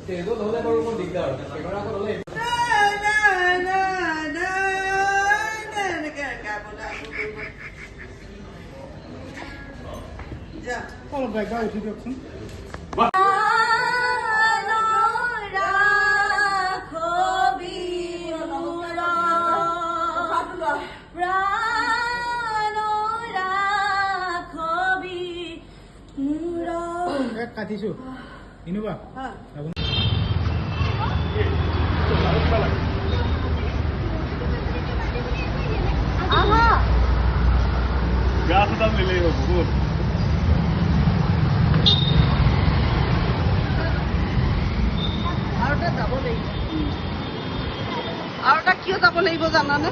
ষ্টেজত হ'লে বাৰু অকণ দিগদাৰ, কেমেৰা আগত হ'লে। অলপ বেগা উঠি দিয়কচোন। কাটিছো ইনোবা। গাছ এডাল নিলেই হ'ব বহুত। আৰু এটা যাব লাগিব, আৰু এটা কিয় যাব লাগিব জানানে?